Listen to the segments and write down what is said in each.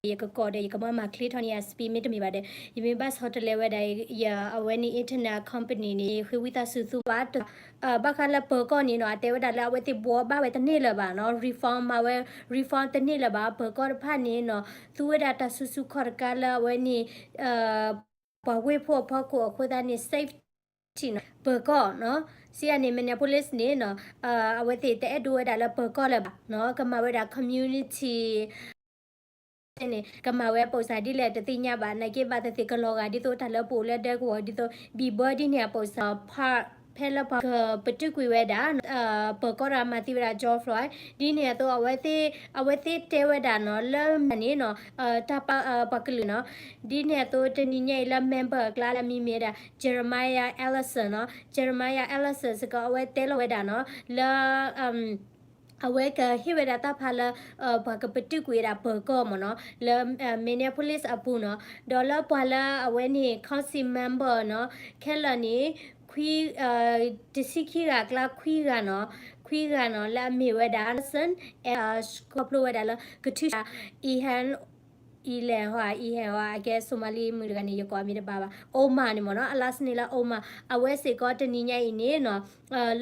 ယကကိးဒီး ယကမၤမၤချ့ထီၣ်န့ၢ်ယ speed မ့တမ့ၢ်ဘၣ်ဒီး ယမ့ၢ်ဘၣ်ဆီတလဲဝဲဒၣ် ယအဝဲန့ၣ် internet company န့ၣ် ဃ့ဝံသးစူၤသုဘၣ် ဘၣ်ဃးလၢပၢၤကီၢ်န့ၣ်နီၤ အတဲဝဲဒၣ်လၢအဝဲသ့ၣ်ဘှီဘၣ်ဝဲတန့ၢ်လၢၤဘၣ်နီၤ refund မၤဝဲ refund တန့ၢ်လၢၤဘၣ် ပၢၤကီၢ်တဖၣ်န့ၣ်နီၤ သူဝဲဒၣ်တၢ်စုဆူၣ်ခီၣ်တကါလၢအဝဲန့ၣ် ပှၤဝ့ၢ်ဖိအဖီခိၣ်အဃိသတးန့ၣ် safety နီၤ ပၢၤကီၢ်နီၤ စံးယၤန့ၣ် Minneapolis န့ၣ်နီၤ အဝဲသ့ၣ်တအဲၣ်ဒိးဝဲဒၣ်လၢပၢၤကီၢ်လၢၤဘၣ်နီၤ ကမၤဝဲဒၣ် community န့ၣ် ကမၤဝဲအပိာ်စၢ်ဒ်လဲၣ်တသ့ၣ်ညါဘၣ် နာ်က့ဘၣ်သ့ၣ်သ့ၣ်ကလီၤဂာ်ဒ်သိးတၢ်လၢပအိၣ်လၢဒဲကဝီၤဒ်သိး ဘံၣ်ဘၢဒ်န့ၣ်အပိာ်စၢ် part ဖဲလၢပှၤကပတုာ်ကွံာ်ဝဲဒၣ် ပၢၤကီၢ်ဒီးမၤသံဝဲဒၣ် George Floyd ဒ်န့ၣ်အသိး အဝဲသ့ၣ်တဲဝဲဒၣ်နီၤ လၢမၤန့ၣ်နီၤ တၢ်ပာ်ပှၤကလုာ်နီၤ ဒ်န့ၣ်အသိးတနံၤညါအံၤလၢ member အကျါလၢအမံၤမ့ၢ်ဝဲဒၣ် Jeremiah Ellison နီၤ Jeremiah Ellison စ့ၢ်ကီး အဝဲတဲလီၤဝဲဒၣ်နီၤ လၢ အဝဲကဟ့ၣ်ဝဲဒၣ်တၢ်ဖးလၢ ပှၤကပတုာ်ကွံာ်ဝဲဒၣ်ပၢၤကီၢ်မ့ၢ်နီၤ လၢ Minneapolis အပူၤနီၤ ဒီးလၢပှၤလၢအဝဲန့ၣ် council member နီၤ ခဲလၢာ်န့ၣ် ခွံ တဆံခံဂၤအကျါခွံဂၤနီၤ ခွံဂၤနီၤ လၢအမ့ၢ်ဝဲဒၣ် Anderson ခီဖျိဝဲဒၣ်လၢ ကထုးစှၤ Ilhan အံၤလဲၣ်ဟီ အံၤဟဲဟီ အကဲ Somali မုၣ်တဂၤန့ၣ် ယကိးမံၤတဘၣ်ဘၣ် Omar န့ၣ်မ့ၢ်နီၤ အ last name လၢ Omar အဝဲစ့ၢ်ကီးတနံၤညါအံၤန့ၣ်နီၤ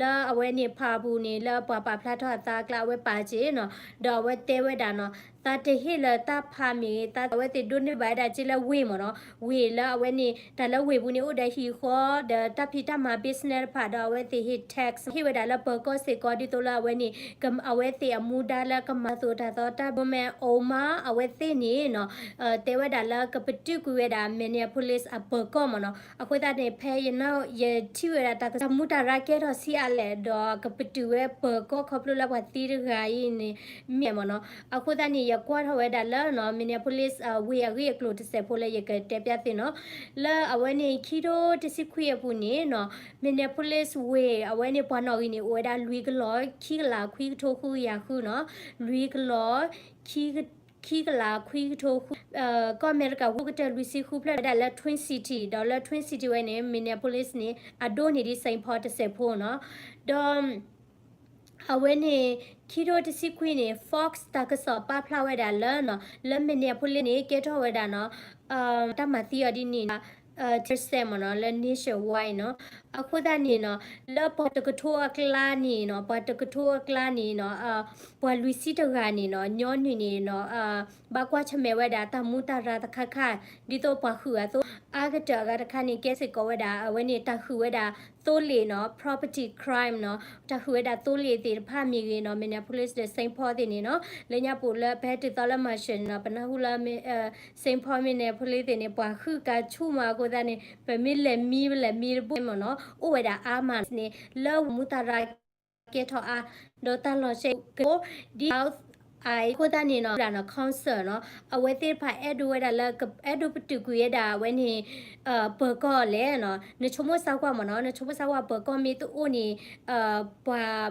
လၢအဝဲန့ၣ် ဖးပူၤန့ၣ် လၢပှၤပာ်ဖျါထီၣ်အသးအကျါ အဝဲပာ်စ့ၢ်နီၤ ဒီးအဝဲတဲဝဲဒၣ်နီၤ သးတဟ့ၣ်လၢၤတၢ်ဖးမ့ၢ်ဂ့ၤ သးအဝဲသ့ၣ်ဒိးန့ၢ်ဘၣ်ဝဲဒၣ်စ့လၢဝ့ၢ်မ့ၢ်နီၤ ဝ့ၢ်လၢအဝဲန့ၣ် တၢ်လၢဝ့ၢ်ပူၤန့ၣ် အိၣ်ဒီးဟံၣ်ဃီ ဒီးတၢ်ဖံးတၢ်မၤ business တဖၣ် ဒီးအဝဲသ့ၣ်ဟ့ၣ် tax ဟ့ၣ်ဝဲဒၣ်လၢပၢၤကီၢ်စ့ၢ်ကီး ဒ်သိးလၢအဝဲန့ၣ် အဝဲသ့ၣ်အမူဒါလၢကမၤသိၣ်တၢ်သီတၢ်ဘိမဲ Omar အဝဲသ့ၣ်န့ၣ်နီၤ တဲဝဲဒၣ်လၢကပတုာ်ကွံာ်ဝဲဒၣ် Minneapolis အပၢၤကီၢ်မ့ၢ်နီၤ အဃိသတးန့ၣ် ဖဲယနၢ် ယထံၣ်ဝဲဒၣ်တၢ်ကစီၣ် တၢ်မူတၢ်ရၢကဲထီၣ်ဆံးအါလဲၣ် ဒီးကပတုာ်ဝဲပၢၤကီၢ်ခီဖျိလၢပှၤသံတဂၤအံၤန့ၣ် မ့ၢ်မ့ၢ်နီၤ အဃိသတးန့ၣ် ယကွၢ်ထီၣ်ဝဲဒၣ်လၢနီၤ Minneapolis ဝ့ၢ်အဂ့ၢ်အကျိၤတစဲးဖိလၢယကတဲပျၢ်သုနီၤ လၢအဝဲန့ၣ် ခံထိတဆံခွံအပူၤန့ၣ်နီၤ Minneapolis ဝ့ၢ်အဝဲန့ၣ် ပှၤနီၣ်ဂံၢ်န့ၣ် အိၣ်ဝဲဒၣ်လွံၢ်ကလီၤ ခံကလးခွံကထိဃုကယၤဃုနီၤ လွံၢ်ကလီၤ ခံ ခံကလးခွံကထိဃု ကီၢ်အမဲရကၤ ဟူကတၢၢ်လွံၢ်ဆံဃုဖျၢၣ်ဝဲဒၣ်လၢ Twin City ဒီးလၢ Twin City ဝဲန့ၣ် Minneapolis န့ၣ် အဒိၣ်န့ၢ်ဒံး Saint Paul တစဲးဖိနီၤ ဒီး အဝဲန့ၣ် ခံထိတဆံခွံန့ၣ် Fox တၢ်ကစီၣ်ပာ်ဖျါဝဲဒၣ်လၢနီၤ လၢ Minneapolis န့ၣ် ကဲထီၣ်ဝဲဒၣ်နီၤ တၢ်မၤသံအီၤဒ်န့ၣ် terrorist မ့ၢ်နီၤ လၢ nationwide နီၤ အဃိသတးန့ၣ်နီၤ လၢပှၤတကထိအကျါန့ၣ်နီၤ ပှၤတကထိအကျါန့ၣ်နီၤ ပှၤလွံၢ်ဆံတဂၤန့ၣ်နီၤ ညီနုၢ်န့ၣ်နီၤ ဘၣ်ကွၢ်ဆၢၣ်မဲာ်ဝဲဒၣ်တၢ်မူတၢ်ရၢတခါခါ ဒ်သိးပှၤဃုာ်အသိး အါကတၢၢ်အဂၤတခါန့ၣ် ကဲစ့ၢ်ကီးဝဲဒၣ် အဝဲန့ၣ် တၢ်ဃုာ်ဝဲဒၣ်သိလ့ၣ်နီၤ property crime နီၤ တၢ်ဃုာ်ဝဲဒၣ်သိလ့ၣ်သ့ၣ်တဖၣ်မ့ၢ်ဂ့ၤနီၤ Minneapolis ဒီး Saint Paul သ့ၣ်န့ၣ်နီၤ လၢညါပူၤလၢပဟဲတုၤသီလၢ March နီၤ ပနၢ်ဟူလၢ Saint Paul Minneapolis သ့ၣ်န့ၣ် ပှၤဃုာ်ကါဆူၣ်မးအဃိသတးန့ၣ် ပမ့ၢ်လဲၤမံ ပလဲၤမံတဘိမ့ၢ်နီၤ အိၣ်ဝဲဒၣ်အါမးန့ၣ် လၢမူတၢ်ရၢ ကဲထီၣ်အါ ဒီးတၢ်လီၤဆဲးကအိၣ် ဒ် အဃိသတးန့ၣ်နီၤ ဒၣ်နီၤ council နီၤ အဝဲသ့ၣ်တဖၣ်အဲၣ်ဒိးဝဲဒၣ်လၢ အဲၣ်ဒိးပတုာ်ကွံာ်ဝဲဒၣ်အဝဲန့ၣ် ပၢၤကီၢ်လဲၣ်နီၤ နဆိကမိၣ်စၢ်ကွၢ်မ့ၢ်နီၤ နဆိကမိၣ်စၢ်ကွၢ်ပၢၤကီၢ်မ့ၢ်တအိၣ်န့ၣ် ပှၤ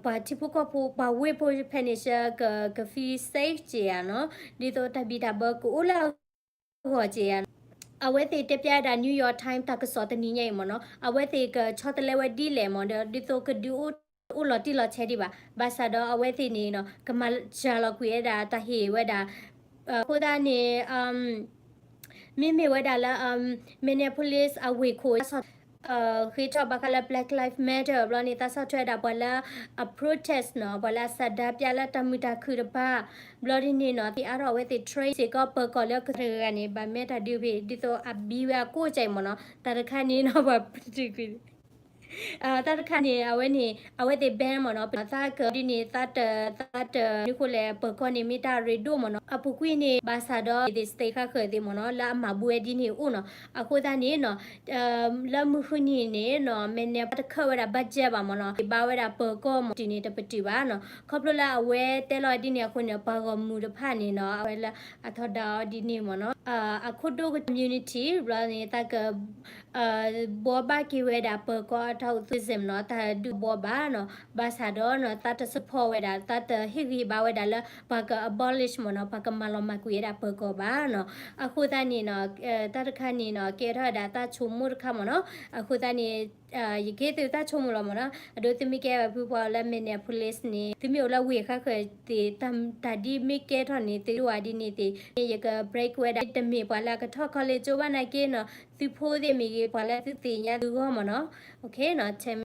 ပှၤထံဖိကီၢ်ဖိ ပှၤဝ့ၢ်ဖိဖဲန့ၣ်ဆၢ က က feel safe က့ၤဧါနီၤ ဒ်သိးတၢ်ဘံၣ်တၢ်ဘၢကအိၣ်လၢ ဂီၤက့ၤဧါနီၤ အဝဲသ့ၣ်တဲပျၢ်ဝဲဒၣ် New York Times တၢ်ကစီၣ်တနံၤညါအံၤမ့ၢ်နီၤ အဝဲသ့ၣ်ကဆီတလဲဝဲဒ်လဲၣ်မ့ၢ်ဒီး ဒ်သိးကဒုးအိၣ်လီၤတံၢ်လီၤဆဲးဒံးဘၣ် ဘၣ်ဆၣ်ဒီးအဝဲသ့ၣ်န့ၣ်နီၤ ကမၤစှၤလီၤကွံာ်ဝဲဒၣ်တၢ်ဟ့ၣ်ဝဲဒၣ် အဃိသတးန့ၣ် မ့မ့ၢ်ဝဲဒၣ်လၢ Minneapolis အဝ့ၢ်ခိၣ် ဃ့ထီၣ်ဘၣ်ဃးလၢ Black Lives Matter ဘျီန့ၣ် သးဆီၣ်ထွဲဝဲဒၣ်ပှၤလၢအ protest နီၤ ပှၤလၢအဆန္ဒပြလၢတၢ်မုာ်တၢ်ခုၣ်တဖၣ် ဘျီဒ်န့ၣ်နီၤ သ့ၣ်အါထီၣ်အဝဲသ့ၣ် train စ့ၢ်ကီး ပၢၤကီၢ်လၢကတဂၤန့ၣ် ဘၣ်မဲာ်တၢ်ဒုးဖဲ ဒ်သိးအဘံဝဲအကိၣ်ကၢ်အံၤမ့ၢ်နီၤ တၢ်တခါန့ၣ်နီၤ ပှၤပတုာ်ကွံာ် တၢ်တခါန့ၣ် အဝဲန့ၣ် အဝဲသ့ၣ် ban မ့ၢ်နီၤ ပသးကဒ်န့ၣ် သးတ သးတ နုၤဃိလဲၣ် ပၢၤကီၢ်န့ၣ်မ့ၢ်တၢ်ရ့ဒိၣ်မ့ၢ်နီၤ အပူၤကွံာ်န့ၣ် ဘၣ်ဆၣ်ဒီး သ့ၣ် state ဃၣ်ဃၢၤသ့ၣ်မ့ၢ်နီၤ လၢအမၤဘူးဝဲဒ်န့ၣ်အိၣ်နီၤ အဃိသတးန့ၣ်နီၤ လၢမုၢ်ဃုနံၤန့ၣ်နီၤ Minneapolis တခၢၣ်ဝဲဒၣ် budget ဘၣ်မ့ၢ်နီၤ ဘၣ်ဝဲဒၣ်ပၢၤကီၢ်မ့ၢ်တုၤန့ၣ် တပတုာ်ဘၣ်နီၤ ခီဖျိလၢအဝဲတဲလီၤဒ်န့ၣ်အဃိန့ၣ် ပှၤဂီၢ်မုၢ်တဖၣ်န့ၣ်နီၤ အဝဲလၢအထီဒါအီၤဒ်န့ၣ်မ့ၢ်နီၤ အခိၣ်ဒိၣ်က community ဘျီန့ၣ် သးက ဘှီဘၣ်က့ၤဝဲဒၣ်ပၢၤကီၢ်အတၢ်အိၣ်သး tourism နီၤ တၢ်ဒုးဘှီဘၣ်နီၤ ဘၣ်ဆၣ်ဒီးနီၤ သးတ support ဝဲဒၣ် သးတဟ့ၣ်ဂံၢ်ဘါဝဲဒၣ်လၢ ပှၤက abolish မ့ၢ်နီၤ ပှၤကမၤလီၤမၢ်ကွံာ်ဝဲဒၣ်ပၢၤကီၢ်ဘၣ်နီၤ အဃိသတးန့ၣ်နီၤ တၢ်တခါန့ၣ်နီၤ ကဲထီၣ်ဝဲဒၣ်တၢ်ဆိကမိၣ်တခါမ့ၢ်နီၤ အဃိသတးန့ၣ် ယကဟ့ၣ်သုတၢ်ဆိကမိၣ်လီၤမ့ၢ်နီၤ. အဒိ သုမ့ၢ်ကဲဝဲဖုပှၤအိၣ်လၢ Minneapolis န့ၣ် သုမ့ၢ်အိၣ်လၢဝ့ၢ်ဃါဃၢၤသ့ၣ် တၢ်ဒ်မ့ၢ်ကဲထီၣ်န့ၣ် သုဒိၣ်ဝဲဒ်န့ၣ်သ့ၣ် ယက break ဝဲဒၣ် တမ့ၢ်ပှၤလၢအကထီၣ် college ကၠိဘၣ်နာ်က့နီၤ, သုဖိသ့ၣ်မ့ၢ်ဂ့ၤ ပှၤလၢသုသ့ၣ်ညါသုဂီၢ်မ့ၢ်နီၤ.